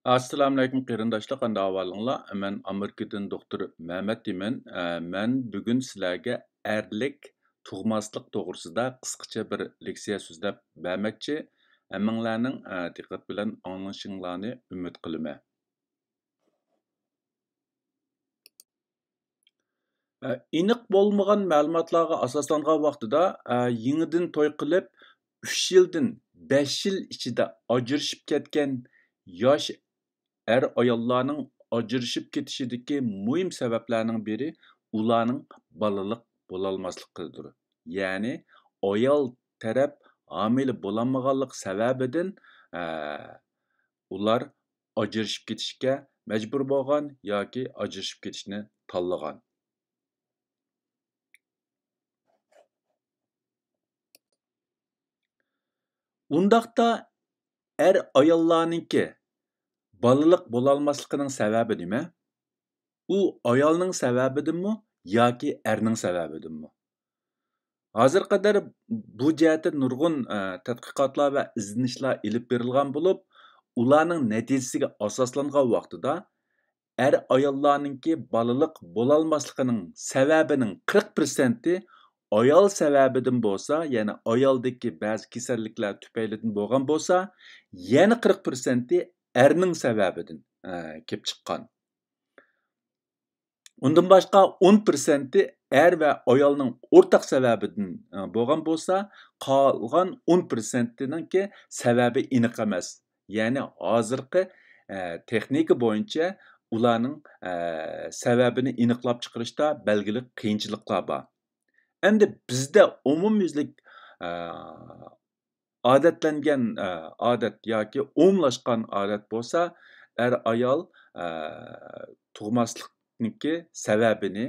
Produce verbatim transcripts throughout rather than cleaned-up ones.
ئەسسالامۇئەلەيكۇم قېرىنداشلار، قانداق ئەھۋالىڭلار؟ مەن ئامېرىكىدىن دوختۇر مەمەت دېيمەن. ئە، مەن بۈگۈن سىلەرگە ئەرلىك تۇغماسلىق توغرىسىدا قىسقىچە بىر لېكسىيە سۆزلەپ بەرمەكچى. ھەممىڭلارنىڭ، ئە، دىققەت بىلەن ئاڭلىشىڭلارنى ئۈمىد قىلىمەن. ئە، ئېنىق بولمىغان مەلۇماتلارغا ئاساسلانغان ۋاقتىدا، ئە، يېڭىدىن توي قىلىپ، ئۈچ يىلدىن بەش يىل ئىچىدە ئاجرىشىپ كەتكەن ياش ئەر-ئاياللارنىڭ ئاجرىشىپ كېتىشىدىكى مۇھىم سەۋەبلەرنىڭ بىرى ئۇلارنىڭ بالىلىق بولالماسلىقىدۇر. يەنى ئايال تەرەپ ھامىلە بولالمىغانلىق سەۋەبىدىن، ئە، ئۇلار ئاجرىشىپ كېتىشكە مەجبۇر بولغان ياكى ئاجرىشىپ كېتىشنى تاللىغان. ئۇنداقتا ئەر-ئاياللارنىڭكى بالىلىق بولالماسلىقىنىڭ سەۋەبى نېمە؟ ئۇ ئايالنىڭ سەۋەبىدىنمۇ ياكى ئەرنىڭ سەۋەبىدىنمۇ؟ ھازىرغا قەدەر بۇ جەھەتتە نۇرغۇن، ئە، تەتقىقاتلار ۋە ئىزدىنىشلەر ئېلىپ بېرىلغان بولۇپ، ئۇلارنىڭ نەتىجىسىگە ئاساسلانغان ۋاقتىدا، ئەر-ئاياللارنىڭكى بالىلىق بولالماسلىقىنىڭ سەۋەبىنىڭ قىرىق پىرسەنتى ئايال سەۋەبىدىن بولسا، يەنى ئايالدىكى بەزى كېسەللىكلەر تۈپەيلىدىن بولغان بولسا، يەنە قىرىق پىرسەنتى ئەرنىڭ سەۋەبىدىن، ئە، كېلىپ چىققان. ئۇندىن باشقا ئون پىرسەنتى ئەر ۋە ئايالنىڭ ئورتاق سەۋەبىدىن، ئە، بولغان بولسا، قالغان ئون پىرسەنتىنىڭكى سەۋەبى ئېنىق ئەمەس. يەنى ھازىرقى، ئە، تېخنىكا بويىچە ئۇلارنىڭ، ئە، سەۋەبىنى ئېنىقلاپ چىقىرىشتا بەلگىلىك قىيىنچىلىقلار بار. ئەمدى بىزدە ئومۇميۈزلۈك، ئە، ئادەتلەنگەن، ئە، ئادەت ياكى ئومۇملاشقان ئادەت بولسا، ئەر-ئايال، ئە، تۇغماسلىقنىڭكى سەۋەبىنى،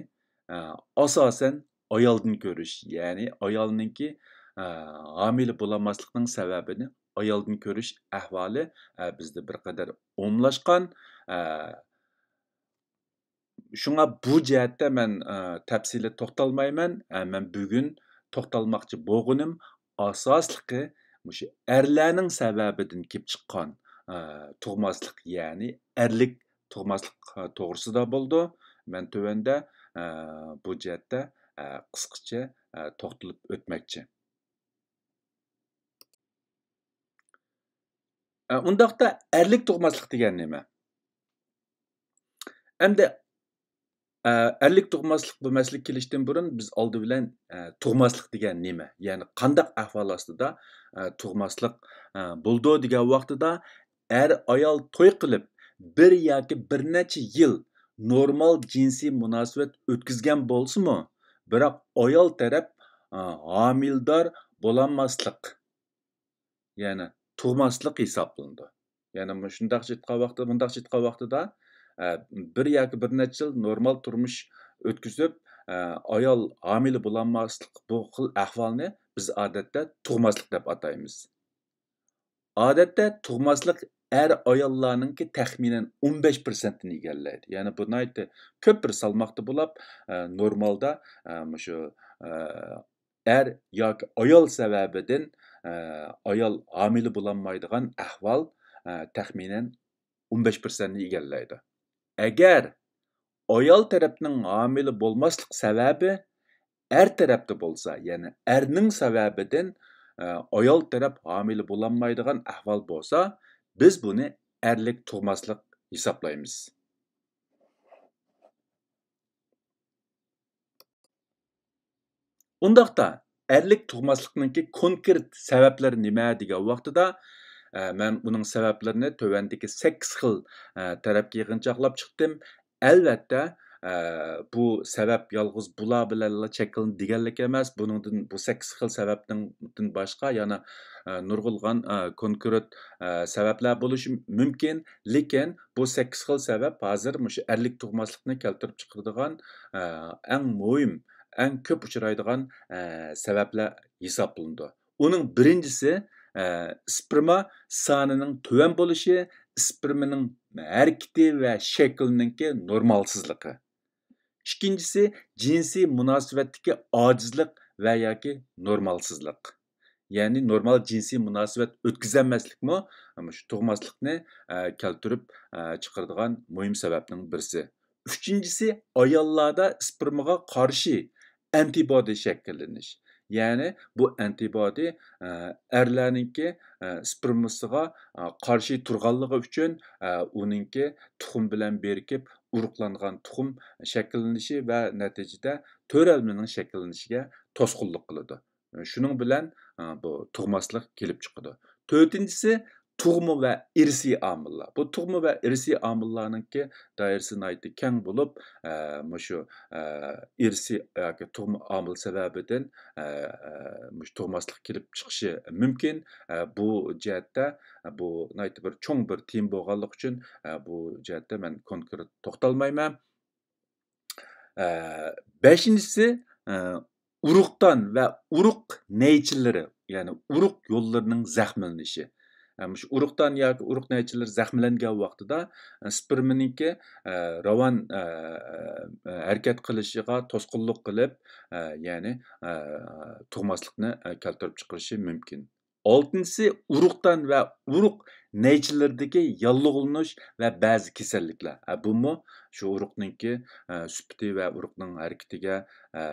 ئە، ئاساسەن ئايالدىن كۆرۈش، يەنى ئايالنىڭكى، ئە، ھامىلە بولالماسلىقنىڭ سەۋەبىنى ئايالدىن كۆرۈش ئەھۋالى، ئە، بىزدە بىر قەدەر ئومۇملاشقان. ئە، شۇڭا بۇ جەھەتتە مەن، ئە، تەپسىلىي توختالمايمەن. ئە، مەن بۈگۈن توختالماقچى بولغىنىم ئاساسلىقى مۇشۇ ئەرلەرنىڭ سەۋەبىدىن كېلىپ چىققان، ئە، تۇغماسلىق، يەنى ئەرلىك تۇغماسلىق، ئە، توغرىسىدا بولىدۇ. مەن تۆۋەندە، ئە، بۇ جەھەتتە، ئە، قىسقىچە، ئە، توختىلىپ ئۆتمەكچى. ئە، ئۇنداقتا ئەرلىك تۇغماسلىق دېگەن نېمە؟ ئەمدى، ئە، ئەرلىك تۇغماسلىق بۇ مەسىلىگە كېلىشتىن بۇرۇن بىز ئالدى بىلەن، ئە، تۇغماسلىق دېگەن نېمە؟ يەنى قانداق ئەھۋال ئاستىدا، ئە، تۇغماسلىق، ئە، بولىدۇ دېگەن ۋاقتىدا ئەر-ئايال توي قىلىپ، بىر ياكى بىر نەچچە يىل نورمال جىنسىي مۇناسىۋەت ئۆتكۈزگەن بولسىمۇ، بىراق ئايال تەرەپ، ئە، ھامىلىدار بولالماسلىق، يەنى تۇغماسلىق ھېسابلىنىدۇ. يەنى مۇشۇنداقچە ئېيتقان ۋاقتىدا، مۇنداقچە ئېيتقان ۋاقتىدا، ئە، بىر ياكى بىر نەچچە يىل نورمال تۇرمۇش ئۆتكۈزۈپ، ئە، ئايال ھامىلە بولالماسلىق، بۇ خىل ئەھۋالنى بىز ئادەتتە تۇغماسلىق دەپ ئاتايمىز. ئادەتتە تۇغماسلىق ئەر-ئاياللارنىڭكى تەخمىنەن ئون بەش پىرسەنتىنى ئىگىلەيدۇ. يەنى بۇ ناھايىتى كۆپ بىر سالماقتا بولۇپ، ئە، نورمالدا، ئە، مۇشۇ، ئە، ئەر ياكى ئايال سەۋەبىدىن، ئە، ئايال ھامىلە بولالمايدىغان ئەھۋال، ئە، تەخمىنەن ئون بەش پىرسەنتنى ئىگىلەيدۇ. ئەگەر ئايال تەرەپنىڭ ھامىلە بولماسلىق سەۋەبى ئەر تەرەپتە بولسا، يەنى ئەرنىڭ سەۋەبىدىن، ئە، ئايال تەرەپ ھامىلە بولالمايدىغان ئەھۋال بولسا، بىز بۇنى ئەرلىك تۇغماسلىق ھېسابلايمىز. ئۇنداقتا، ئەرلىك تۇغماسلىقنىڭكى كونكرېت سەۋەبلىرى نېمە دېگەن ۋاقتىدا، ئە، مەن ئۇنىڭ سەۋەبلىرىنى تۆۋەندىكى سەككىز خىل، ئە، تەرەپكە يىغىنچاقلاپ چىقتىم. ئەلۋەتتە، ئە، بۇ سەۋەب يالغۇز بۇلار بىلەنلا چەكلىنىدۇ دېگەنلىك ئەمەس. بۇنىڭدىن، بۇ سەككىز خىل سەۋەبتىن باشقا يەنە، ئە، نۇرغۇنلىغان، ئە، كونكرېت، ئە، سەۋەبلەر بولۇشى مۇمكىن. لېكىن بۇ سەككىز خىل سەۋەب ھازىر مۇشۇ ئەرلىك تۇغماسلىقنى كەلتۈرۈپ چىقىرىدىغان، ئە، ئەڭ مۇھىم، ئەڭ كۆپ ئۇچرايدىغان، ئە، سەۋەبلەر ھېسابلىنىدۇ. ئۇنىڭ بىرىنچىسى، ئە، ئىسپېرما سانىنىڭ تۆۋەن بولۇشى، ئىسپېرمىنىڭ ھەرىكىتى ۋە شەكلىنىڭكى نورمالسىزلىقى. ئىككىنچىسى، جىنسىي مۇناسىۋەتتىكى ئاجىزلىق ۋە ياكى نورمالسىزلىق. يەنى نورمال جىنسىي مۇناسىۋەت ئۆتكۈزەلمەسلىكمۇ مۇشۇ تۇغماسلىقنى، ئە، كەلتۈرۈپ، ئە، چىقىرىدىغان مۇھىم سەۋەبنىڭ بىرسى. ئۈچىنچىسى، ئاياللاردا ئىسپېرمىغا قارشى ئەنتىبودى شەكىللىنىش. يەنى بۇ ئەنتىبودى، ئە، ئەرلەرنىڭكى، ئە، ئىسپېرمىسىغا، ئە، قارشى تۇرغانلىقى ئۈچۈن، ئە، ئۇنىڭكى تۇخۇم بىلەن بىرىكىپ ئۇرۇقلانغان تۇخۇم شەكىللىنىشى ۋە نەتىجىدە تۆرەلمىنىڭ شەكىللىنىشىگە توسقۇنلۇق قىلىدۇ. شۇنىڭ بىلەن، ئە، بۇ تۇغماسلىق كېلىپ چىقىدۇ. تۆتىنچىسى، تۇغما ۋە ئىرسىي ئامىللار. بۇ تۇغما ۋە ئىرسىي ئامىللارنىڭكى دائىرىسى ناھايىتى كەڭ بولۇپ، ئە، مۇشۇ، ئە، ئىرسىي ياكى تۇغما ئامىل سەۋەبىدىن، ئە، ئە، مۇشۇ تۇغماسلىق كېلىپ چىقىشى مۇمكىن. ئە، بۇ جەھەتتە، ئە، بۇ ناھايىتى بىر چوڭ بىر تېما بولغانلىقى ئۈچۈن، ئە، بۇ جەھەتتە مەن كونكرېت توختالمايمەن. ئە، بەشىنچىسى، ئە، ئۇرۇقدان ۋە ئۇرۇق نەيچىلىرى، يەنى ئۇرۇق يوللىرىنىڭ زەخىملىنىشى. ئە، مۇشۇ ئۇرۇقدان ياكى ئۇرۇق نەيچىلىرى زەخىملەنگەن ۋاقتىدا، ئە، سپېرمىنىڭكى، ئە، راۋان، ئە، ئە، ھەرىكەت قىلىشىغا توسقۇنلۇق قىلىپ، ئە، يەنى، ئە، تۇغماسلىقنى، ئە، كەلتۈرۈپ چىقىرىشى مۇمكىن. ئالتىنچىسى، ئۇرۇقدان ۋە ئۇرۇق نەيچىلىرىدىكى ياللۇغلىنىش ۋە بەزى كېسەللىكلەر. ئە، بۇمۇ شۇ ئۇرۇقنىڭكى، ئە، سۈپىتى ۋە ئۇرۇقنىڭ ھەرىكىتىگە، ئە،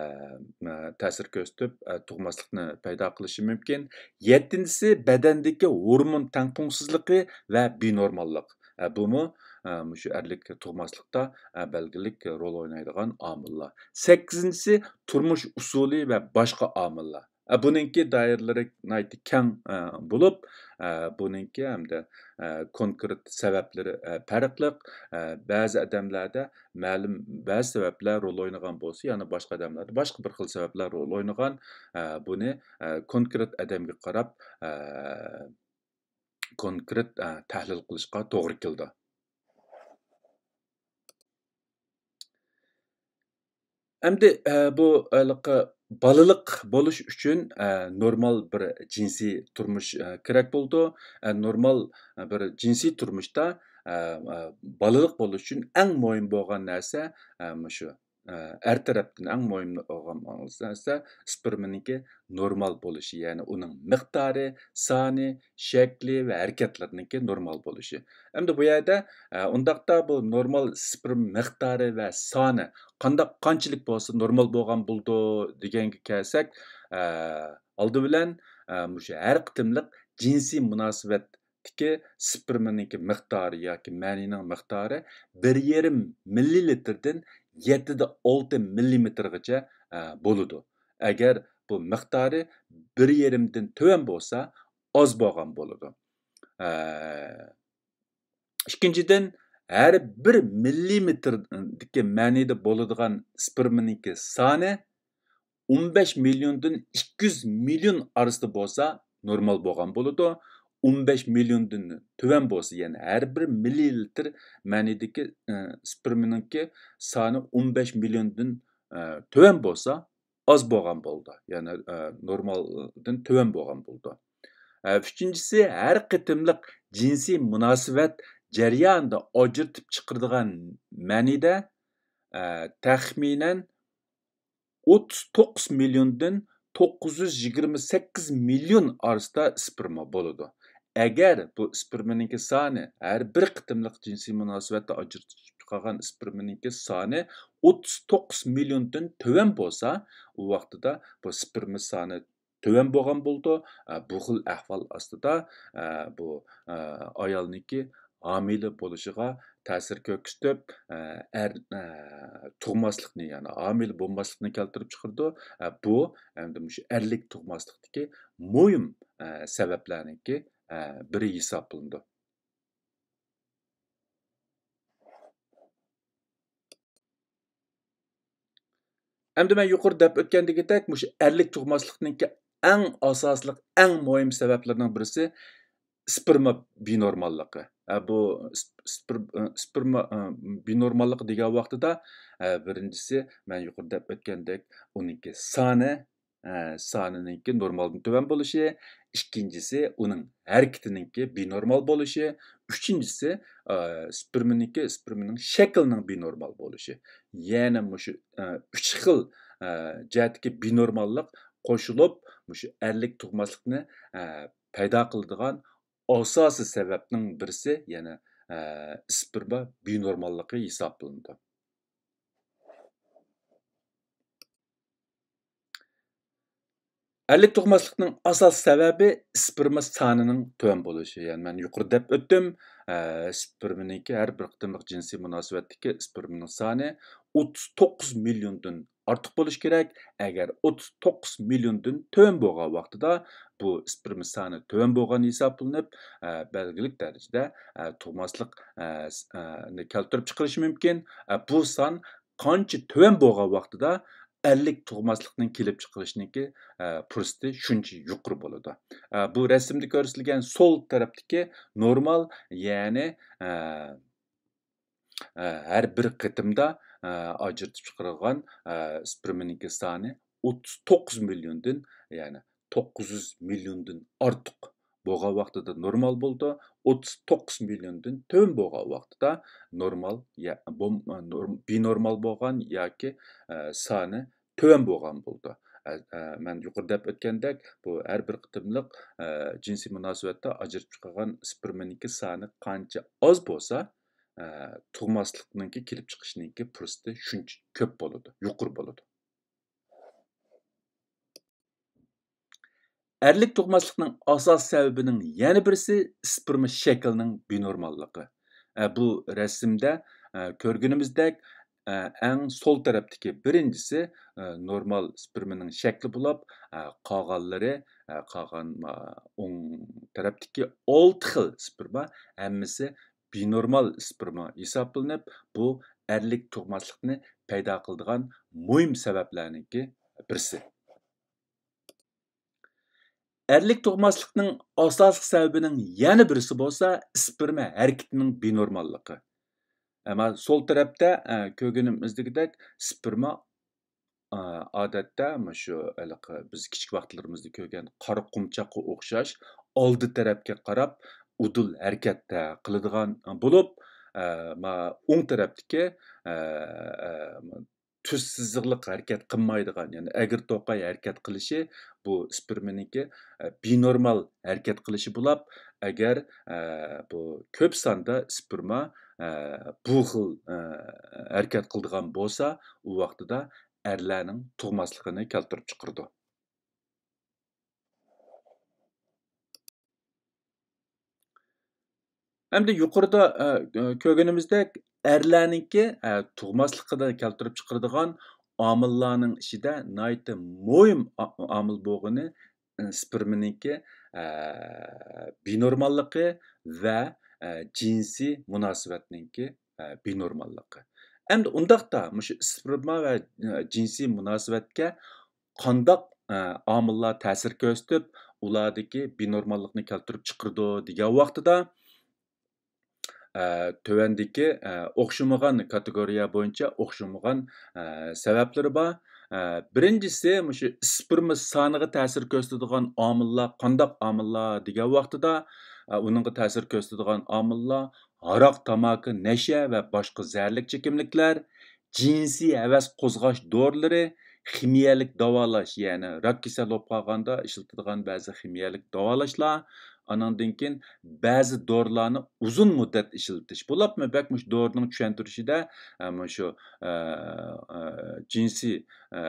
ئە، تەسىر كۆرسىتىپ، ئە، تۇغماسلىقنى پەيدا قىلىشى مۇمكىن. يەتتىنچىسى، بەدەندىكى ھورمون تەڭپۇڭسىزلىقى ۋە بىنورماللىق. ئە، بۇمۇ، ئە، مۇشۇ ئەرلىك تۇغماسلىقتا، ئە، بەلگىلىك رول ئوينايدىغان ئامىللار. سەككىزىنچىسى، تۇرمۇش ئۇسۇلى ۋە باشقا ئامىللار. ئە، بۇنىڭكى دائىرىلىرى ناھايىتى كەڭ، ئە، بولۇپ، ئە، بۇنىڭكى ھەمدە، ئە، كونكرېت سەۋەبلىرى، ئە، پەرقلىق. ئە، بەزى ئادەملەردە مەلۇم بەزى سەۋەبلەر رول ئوينىغان بولسا، يەنە باشقا ئادەملەردە باشقا بىر خىل سەۋەبلەر رول ئوينىغان. ئە، بۇنى، ئە، كونكرېت ئادەمگە قاراپ، ئە، كونكرېت، ئە، تەھلىل قىلىشقا توغرا كېلىدۇ. ئەمدى، ئە، بۇ ھېلىقى بالىلىق بولۇش ئۈچۈن، ئە، نورمال بىر جىنسىي تۇرمۇش، ئە، كېرەك بولىدۇ. ئە، نورمال، ئە، بىر جىنسىي تۇرمۇشتا، ئە، ئە، بالىلىق بولۇش ئۈچۈن ئەڭ مۇھىم بولغان نەرسە، ئە، مۇشۇ، ئە، ئەر تەرەپتىن ئەڭ مۇھىم بولغان نەرسە سپېرمىنىڭكى نورمال بولۇشى، يەنى ئۇنىڭ مىقدارى، سانى، شەكلى ۋە ھەرىكەتلىرىنىڭكى نورمال بولۇشى. ئەمدى بۇ يەردە، ئە، ئۇنداقتا بۇ نورمال سپېرم مىقدارى ۋە سانى قانداق، قانچىلىك بولسا نورمال بولغان بولىدۇ دېگەنگە كەلسەك، ئە، ئالدى بىلەن، ئە، مۇشۇ ھەر قېتىملىق جىنسىي مۇناسىۋەتتىكى سپېرمنىڭكى مىقدارى ياكى مەنىنىڭ مىقدارى بىر يېرىم مىللىلىتىردىن يەتتىدە ئالتە مىللىمېتىرغىچە، ئە، بولىدۇ. ئەگەر بۇ مىقدارى بىر يېرىمدىن تۆۋەن بولسا، ئاز بولغان بولىدۇ. ئە، ئىككىنچىدىن، ھەر بىر مىللىمېتىردىكى مەنىدە بولىدىغان سپېرمنىڭكى سانى ئون بەش مىليوندىن ئىككى يۈز مىليون ئارىسىدا بولسا نورمال بولغان بولىدۇ. ئون بەش مىليوندىن تۆۋەن بولسا، يەنى ھەر بىر مىللىلىتىر مەنىدىكى، ئە، سپېرمنىڭكى سانى ئون بەش مىليوندىن، ئە، تۆۋەن بولسا، ئاز بولغان بولىدۇ. يەنى، ئە، نورمالدىن تۆۋەن بولغان بولىدۇ. ئە، ئۈچىنچىسى، ھەر قېتىملىق جىنسىي مۇناسىۋەت جەريانىدا ئاجرىتىپ چىقىرىدىغان مەنىدە، ئە، تەخمىنەن ئوتتۇز توققۇز مىليوندىن توققۇز يۈز يىگىرمە سەككىز مىليون ئارىسىدا سپېرما بولىدۇ. ئەگەر بۇ سپېرمىنىڭكى سانى، ھەر بىر قېتىملىق جىنسىي مۇناسىۋەتتە ئاجرىتىپ چىقارغان سپېرمىنىڭكى سانى ئوتتۇز توققۇز مىليوندىن تۆۋەن بولسا، ئۇ ۋاقتىدا بۇ سپېرما سانى تۆۋەن بولغان بولىدۇ. ئە، بۇ خىل ئەھۋال ئاستىدا، ئە، بۇ، ئە، ئايالنىڭكى ھامىلە بولۇشىغا تەسىر كۆرسىتىپ، ئە، ئەر، ئە، تۇغماسلىقنى، يەنى ھامىلە بولماسلىقنى كەلتۈرۈپ چىقىرىدۇ. ئە، بۇ ئەمدى مۇشۇ ئەرلىك تۇغماسلىقتىكى مۇھىم، ئە، سەۋەبلەرنىڭكى، ئە، بىرى ھېسابلىنىدۇ. ئەمدى مەن يۇقىرىدا دەپ ئۆتكەندىكىدەك، مۇشۇ ئەرلىك تۇغماسلىقنىڭكى ئەڭ ئاساسلىق، ئەڭ مۇھىم سەۋەبلىرىنىڭ بىرسى سپېرما بىنورماللىقى. ئە، بۇ سپ-، سپېر-، ئە، سپېرما، ئە، بىنورماللىقى دېگەن ۋاقتىدا، ئە، بىرىنچىسى، مەن يۇقىرىدا دەپ ئۆتكەندەك، ئۇنىڭكى سانى، ئە، سانىنىڭكى نورمالدىن تۆۋەن بولۇشى، ئىككىنچىسى، ئۇنىڭ ھەرىكىتىنىڭكى بىنورمال بولۇشى، ئۈچىنچىسى، ئە، سپېرمىنىڭكى، سپېرمىنىڭ شەكلىنىڭ بىنورمال بولۇشى. يەنى مۇشۇ، ئە، ئۈچ خىل، ئە، جەھەتتىكى بىنورماللىق قوشۇلۇپ، مۇشۇ ئەرلىك تۇغماسلىقنى، ئە، پەيدا قىلىدىغان ئاساسىي سەۋەبنىڭ بىرسى، يەنى، ئە، ئىسپېرما بىنورماللىقى ھېسابلىنىدۇ. ئەرلىك تۇغماسلىقنىڭ ئاساسىي سەۋەبى ئىسپېرما سانىنىڭ تۆۋەن بولۇشى. يەنى مەن يۇقىرىدا دەپ ئۆتتۈم، ئە، ئىسپېرمىنىڭكى ھەر بىر قېتىملىق جىنسىي مۇناسىۋەتتىكى ئىسپېرمىنىڭ سانى ئوتتۇز توققۇز مىليوندىن ئارتۇق بولۇشى كېرەك. ئەگەر ئوتتۇز توققۇز مىليوندىن تۆۋەن بولغان ۋاقتىدا بۇ ئىسپېرما سانى تۆۋەن بولغان ھېسابلىنىپ، ئە، بەلگىلىك دەرىجىدە، ئە، تۇغماسلىق، ئە، س-، ئە، نى كەلتۈرۈپ چىقىرىشى مۇمكىن. ئە، بۇ سان قانچە تۆۋەن بولغان ۋاقتىدا ئەرلىك تۇغماسلىقنىڭ كېلىپ چىقىرىشنىڭكى، ئە، پۇرسىتى شۇنچە يۇقىرى بولىدۇ. ئە، بۇ رەسىمدە كۆرسىتىلگەن سول تەرەپتىكى نورمال، يەنى، ئە، ئە، ھەر بىر قېتىمدا، ئە، ئاجرىتىپ چىقىرىلغان، ئە، ئىسپېرمىنىڭكى سانى ئوتتۇز توققۇز مىليوندىن، يەنى توققۇز يۈز مىليوندىن ئارتۇق بولغان ۋاقتىدا نورمال بولىدۇ. ئوتتۇز توققۇز مىليوندىن تۆۋەن بولغان ۋاقتىدا نورمال، يا، بوم-، نورم-، بىنورمال بولغان ياكى، ئە، سانى تۆۋەن بولغان بولىدۇ. ئە، ئە، مەن يۇقىرىدا دەپ ئۆتكەندەك، بۇ ھەر بىر قېتىملىق، ئە، جىنسىي مۇناسىۋەتتە ئاجرىتىپ چىقارغان ئىسپېرمىنىڭكى سانى قانچە ئاز بولسا، ئە، تۇغماسلىقنىڭكى كېلىپ چىقىشنىڭكى پۇرسىتى شۇنچە كۆپ بولىدۇ، يۇقىرى بولىدۇ. ئەرلىك تۇغماسلىقنىڭ ئاساسىي سەۋەبىنىڭ يەنە بىرسى ئىسپېرما شەكلىنىڭ بىنورماللىقى. ئە، بۇ رەسىمدە، ئە، كۆرگىنىمىزدەك، ئە، ئەڭ سول تەرەپتىكى بىرىنچىسى، ئە، نورمال ئىسپېرمىنىڭ شەكلى بولۇپ، ئە، قالغانلىرى، ئە، قالغان، ئە، ئوڭ تەرەپتىكى ئالتە خىل ئىسپېرما ھەممىسى بىنورمال ئىسپېرما ھېسابلىنىپ، بۇ ئەرلىك تۇغماسلىقنى پەيدا قىلىدىغان مۇھىم سەۋەبلەرنىڭكى بىرسى. ئەرلىك تۇغماسلىقنىڭ ئاساسلىق سەۋەبىنىڭ يەنە بىرسى بولسا ئىسپېرما ھەرىكىتىنىڭ بىنورماللىقى. ئەمما سول تەرەپتە، ئە، كۆرگىنىمىزدىكىدەك ئىسپېرما، ئە، ئادەتتە مۇشۇ ھېلىقى بىز كىچىك ۋاقىتلىرىمىزدا كۆرگەن قارا قۇمچاققا ئوخشاش ئالدى تەرەپكە قاراپ ئۇدۇل ھەرىكەت، ئە، قىلىدىغان بولۇپ، ئە، ما-، ئوڭ تەرەپتىكى، ئە، ئە، تۈز سىزىقلىق ھەرىكەت قىلمايدىغان، يەنى ئەگرى توقاي ھەرىكەت قىلىشى بۇ ئىسپېرمىنىڭكى، ئە، بىنورمال ھەرىكەت قىلىشى بولاپ، ئەگەر، ئە، بۇ كۆپ ساندا ئىسپېرما، ئە، بۇ خىل، ئە، ھەرىكەت قىلىدىغان بولسا، ئۇ ۋاقتىدا ئەرلەرنىڭ تۇغماسلىقىنى كەلتۈرۈپ چىقىرىدۇ. ئەمدى يۇقىرىدا، ئە، كۆرگىنىمىزدەك، ئەرلەرنىڭكى، ئە، تۇغماسلىقىدا كەلتۈرۈپ چىقىرىدىغان ئامىللارنىڭ ئىچىدە ناھايىتى مۇھىم ئا-، ئامىل بولغىنى، ئە، سپېرمىنىڭكى، ئە، بىنورماللىقى ۋە، ئە، جىنسىي مۇناسىۋەتنىڭكى، ئە، بىنورماللىقى. ئەمدى ئۇنداقتا مۇشۇ سپېرما ۋە، ئە، جىنسىي مۇناسىۋەتكە قانداق، ئە، ئامىللار تەسىر كۆرسىتىپ، ئۇلاردىكى بىنورماللىقنى كەلتۈرۈپ چىقىرىدۇ دېگەن ۋاقتىدا، ئە، تۆۋەندىكى، ئە، ئوخشىمىغان كاتېگورىيە بويىچە ئوخشىمىغان، ئە، سەۋەبلىرى بار. ئە، بىرىنچىسى، مۇشۇ ئىسپېرما سانىغا تەسىر كۆرسىتىدىغان ئامىللار قانداق ئامىللار دېگەن ۋاقتىدا، ئە، ئۇنىڭغا تەسىر كۆرسىتىدىغان ئامىللار ھاراق، تاماكا، نەشە ۋە باشقا زەھەرلىك چېكىملىكلەر، جىنسىي ھەۋەس قوزغاش دورىلىرى، خىمىيەلىك داۋالاش، يەنى راك كېسەل بولۇپ قالغاندا ئىشلىتىدىغان بەزى خىمىيەلىك داۋالاشلار، ئانىڭدىن كېيىن بەزى دورىلارنى ئۇزۇن مۇددەت ئىشلىتىش. بولۇپمۇ بەك مۇشۇ دورىنىڭ چۈشەندۈرۈشىدە، ئە، مۇشۇ، ئە، ئە، جىنسىي، ئە،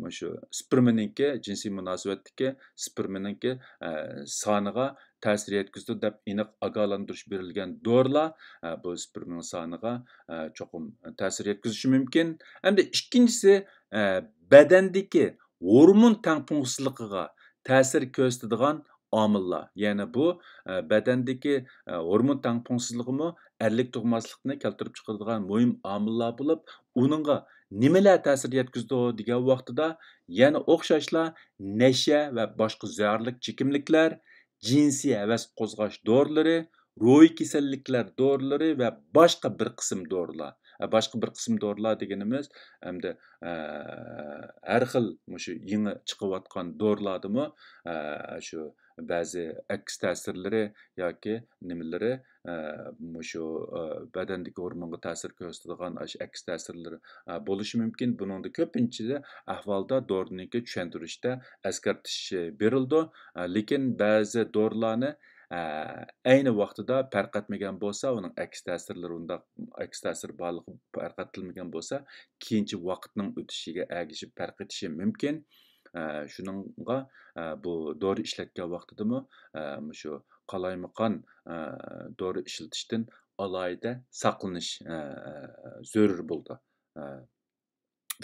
مۇشۇ سپېرمىنىڭكى، جىنسىي مۇناسىۋەتتىكى سپېرمىنىڭكى، ئە، سانىغا تەسىر يەتكۈزىدۇ دەپ ئېنىق ئاگاھلاندۇرۇش بېرىلگەن دورىلار، ئە، بۇ سپېرمىنىڭ سانىغا، ئە، چوقۇم تەسىر يەتكۈزۈشى مۇمكىن. ئەمدى ئىككىنچىسى، ئە، بەدەندىكى ھورمون تەڭپۇڭسىزلىقىغا تەسىر كۆرسىتىدىغان ئامىللار. يەنى بۇ، ئە، بەدەندىكى، ئە، ھورمون تەڭپۇڭسىزلىقىمۇ ئەرلىك تۇغماسلىقنى كەلتۈرۈپ چىقىرىدىغان مۇھىم ئامىللار بولۇپ، ئۇنىڭغا نېمىلەر تەسىر يەتكۈزىدۇ دېگەن ۋاقتىدا، يەنە ئوخشاشلا نەشە ۋە باشقا زەھەرلىك چېكىملىكلەر، جىنسىي ھەۋەس قوزغاش دورىلىرى، روھىي كېسەللىكلەر دورىلىرى ۋە باشقا بىر قىسىم دورىلار. ئە، باشقا بىر قىسىم دورىلار دېگىنىمىز ئەمدى، ئە، ھەر خىل مۇشۇ يېڭى چىقىۋاتقان دورىلاردىمۇ، ئە، شۇ، بەزى ئەكس تەسىرلىرى ياكى نېمىلىرى، ئە، مۇشۇ، ئە، بەدەندىكى ھورمونغا تەسىر كۆرسىتىدىغان ئاشۇ ئەكس تەسىرلىرى، ئە، بولۇشى مۇمكىن. بۇنىڭدا كۆپىنچە ئەھۋالدا دورىنىڭكى چۈشەندۈرۈشتە ئەسكەرتىش بېرىلىدۇ. ئە، لېكىن بەزى دورىلارنى، ئە، ئەينى ۋاقتىدا پەرق ئەتمىگەن بولسا، ئۇنىڭ ئەكس تەسىرلىرى، ئۇنداق ئەكس تەسىر بارلىقى پەرق ئەتىلمىگەن بولسا، كېيىنچە ۋاقىتنىڭ ئۆتۈشىگە ئەگىشىپ پەرق ئېتىشى مۇمكىن. ئە، شۇنىڭغا، ئە، بۇ دورا ئىشلەتكەن ۋاقتىدىمۇ، ئە، مۇشۇ قالايمىقان، ئە، دورا ئىشلىتىشتىن ئالاھىدە ساقلىنىش، ئە، زۆرۈر بولىدۇ. ئە،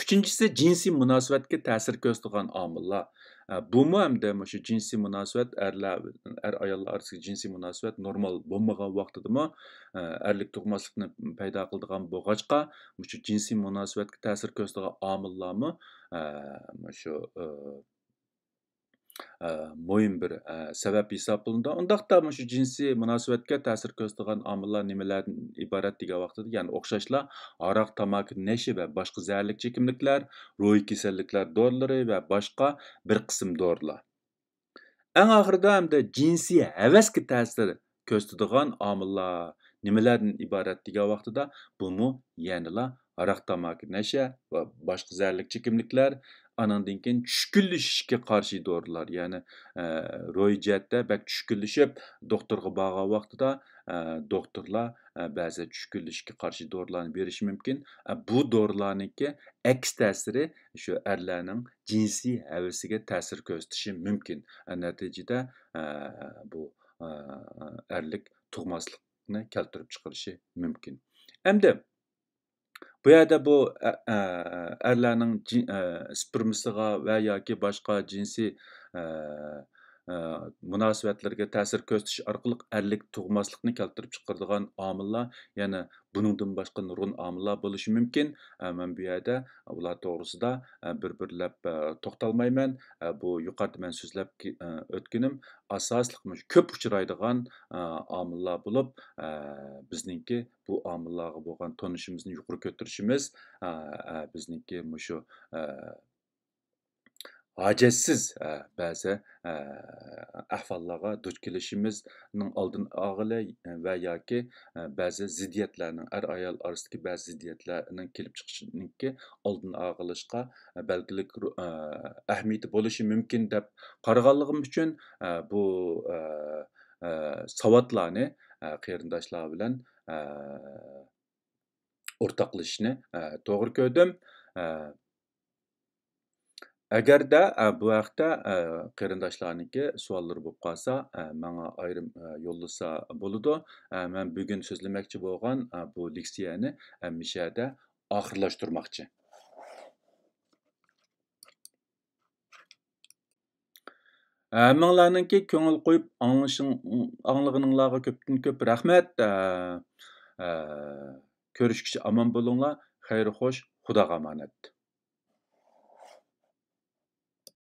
ئۈچىنچىسى، جىنسىي مۇناسىۋەتكە تەسىر كۆرسىتىدىغان ئامىللار. ئە، بۇمۇ ھەمدە مۇشۇ جىنسىي مۇناسىۋەت، ئەرلەر، ئەر-ئاياللار ئارىسىدىكى جىنسىي مۇناسىۋەت نورمال بولمىغان ۋاقتىدىمۇ، ئە، ئەرلىك تۇغماسلىقنى پەيدا قىلىدىغان بولغاچقا، مۇشۇ جىنسىي مۇناسىۋەتكە تەسىر كۆرسىتىدىغان ئامىللارمۇ، ئە، مۇشۇ، ئە، ئە، مۇھىم بىر، ئە، سەۋەب ھېسابلىنىدۇ. ئۇنداقتا مۇشۇ جىنسىي مۇناسىۋەتكە تەسىر كۆرسىتىدىغان ئامىللار نېمىلەردىن ئىبارەت دېگەن ۋاقتىدا، يەنە ئوخشاشلا ھاراق، تاماكا، نەشە ۋە باشقا زەھەرلىك چېكىملىكلەر، روھىي كېسەللىكلەر دورىلىرى ۋە باشقا بىر قىسىم دورىلار. ئەڭ ئاخىرىدا ھەمدە جىنسىي ھەۋەسكە تەسىر كۆرسىتىدىغان ئامىللار نېمىلەردىن ئىبارەت دېگەن ۋاقتىدا، بۇمۇ يەنىلا ھاراق، تاماكا، نەشە ۋە باشقا زەھەرلىك چېكىملىكلەر، ئانىڭدىن كېيىن چۈشكۈنلىشىشكە قارشى دورىلار، يەنى، ئە، روھىي جەھەتتە بەك چۈشكۈنلىشىپ، دوختۇرغا بارغان ۋاقتىدا، ئە، دوختۇرلار، ئە، بەزى چۈشكۈنلىشىشكە قارشى دورىلارنى بېرىشى مۇمكىن. ئە، بۇ دورىلارنىڭكى ئەكس تەسىرى شۇ ئەرلەرنىڭ جىنسىي ھەۋىسىگە تەسىر كۆرسىتىشى مۇمكىن. ئە، نەتىجىدە، ئە، بۇ، ئە، ئەرلىك تۇغماسلىقنى كەلتۈرۈپ چىقىرىشى مۇمكىن. ئەمدى بۇ يەردە بۇ ئە-، ئە-، ئەرلەرنىڭ جىن-، ئە، سپېرمىسىغا ۋە ياكى باشقا جىنسىي، ئە، ئە، مۇناسىۋەتلىرىگە تەسىر كۆرسىتىش ئارقىلىق ئەرلىك تۇغماسلىقنى كەلتۈرۈپ چىقىرىدىغان ئامىللار يەنە بۇنىڭدىن باشقا نۇرغۇن ئامىللار بولۇشى مۇمكىن. ئە، مەن بۇ يەردە ئۇلار توغرىسىدا، ئە، بىر-بىرلەپ، ئە، توختالمايمەن. ئە، بۇ يۇقىرىدا مەن سۆزلەپ كى-، ئە، ئۆتكىنىم ئاساسلىق مۇشۇ كۆپ ئۇچرايدىغان، ئە، ئامىللار بولۇپ، ئە، بىزنىڭكى بۇ ئامىللارغا بولغان تونۇشىمىزنى يۇقىرى كۆتۈرۈشىمىز، ئە، ئە، بىزنىڭكى مۇشۇ، ئە، ھاجەتسىز، ئە، بەزى، ئە، ئەھۋاللارغا دۇچ كېلىشىمىزنىڭ ئالدىنى ئالغىلى ۋە ياكى، ئە، بەزى زىددىيەتلەرنىڭ، ئەر-ئايال ئارىسىدىكى بەزى زىددىيەتلەرنىڭ كېلىپ چىقىشىنىڭكى ئالدىنى ئالغىلىشقا بەلگىلىك رو-، ئە، ئەھمىيىتى بولۇشى مۇمكىن دەپ قارىغانلىقىم ئۈچۈن، ئە، بۇ، ئە، ئە، ساۋاتلارنى، ئە، قېرىنداشلار بىلەن، ئە، ئورتاقلىشىشنى، ئە، توغرا كۆردۈم. ئە، ئەگەردە، ئە، بۇ ھەقتە، ئە، قېرىنداشلارنىڭكى سوئاللىرى بولۇپ قالسا، ئە، ماڭا ئايرىم، ئە، يوللىسا بولىدۇ. ئە، مەن بۈگۈن سۆزلىمەكچى بولغان، ئە، بۇ لېكسىيەنى، ئە، مۇشۇ يەردە ئاخىرلاشتۇرماقچى. ھەممىڭلارنىڭكى كۆڭۈل قويۇپ ئاڭلىشىڭ-، ئاڭلىغىنىڭلارغا كۆپتىن كۆپ رەھمەت. ئە، ئە، كۆرۈشكىچە ئامان بولۇڭلار. خەير خوش، خۇداغا ئامانەت.